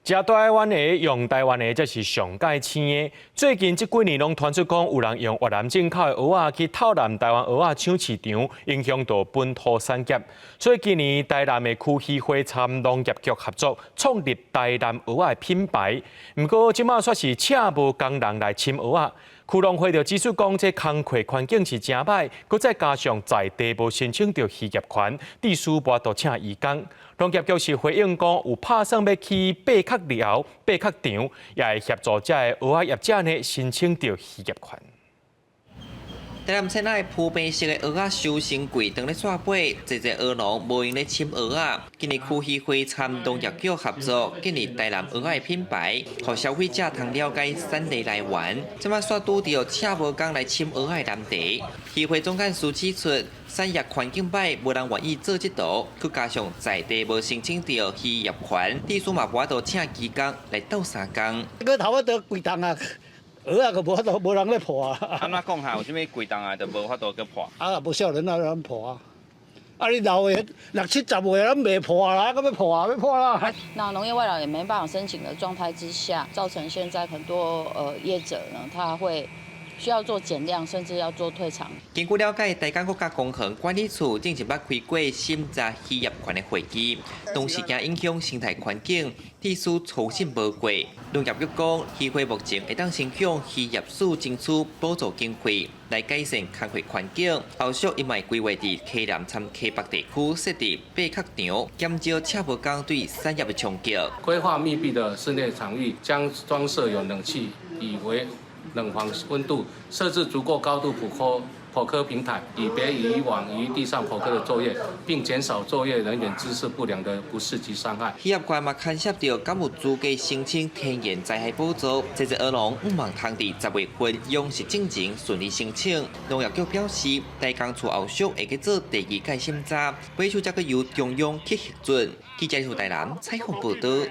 食台灣的用台灣的，這是上蓋青的。最近這幾年攏傳出講，有人用越南進口的蚵仔去偷南台灣蚵仔搶市場，影響到本土產業。所以今年台南的區漁會參農業局合作，創立台南蚵仔的品牌。毋過這馬煞是請無工人來攕蚵仔。區農會就指出講，這工課環境是誠歹，閣再加上在地無申請著漁業權，致使無法度請移工。農業局是回應講，有拍算欲起貝殼寮、貝殼場，也會協助這个蚵仔業者呢申請著漁業權。台南村內鋪白色的蚵仔收成櫃當咧煞尾，濟濟蚵農無閒咧攕蚵仔。今年區漁會參農業局合作，建立台南蚵仔的品牌，予消費者通了解產地來源。這馬煞拄著請無工來攕蚵仔的難題。漁會總幹事指出，產業環境歹，無人願意做這道，閣加上在地無申請著漁業權，致使嘛無法度請移工來鬥相共。閣頭仔都規冬啊！蚵仔閣無法度，無人咧破啊！按怎講哈？有啥物規冬啊，就無法度閣破？啊，無少年仔咱破啊！啊，你老的六七十歲，攏袂破啦，閣欲破啊，欲破啦！那農業外勞也沒辦法申請的狀態之下，造成現在很多業者呢，他會需要做減量，甚至要做退場。根據了解，大港國家公園管理處進前捌開過審查漁業權的會議，當時驚影響生態環境，致使初審無過。農業局講，漁會目前會當申請漁業署爭取補助經費來改善工課環境。後續伊嘛會規劃佇溪南參溪北地區設置貝殼場，減少請無工對產業的衝擊。規劃密閉的室內場域，將裝設有冷氣，以為冷房溫度，設置足夠高度剖刻平台，以別以往於地上剖刻的作業，並減少作業人員姿勢不良的不適及傷害。漁業權嘛牽涉著敢有資格申請天然災害補助，濟濟蚵農向望通佇10月份養殖進前順利申請。農業局表示，大港厝後續會去做第二屆審查，尾數才閣由中央去核准。記者台南採訪報導。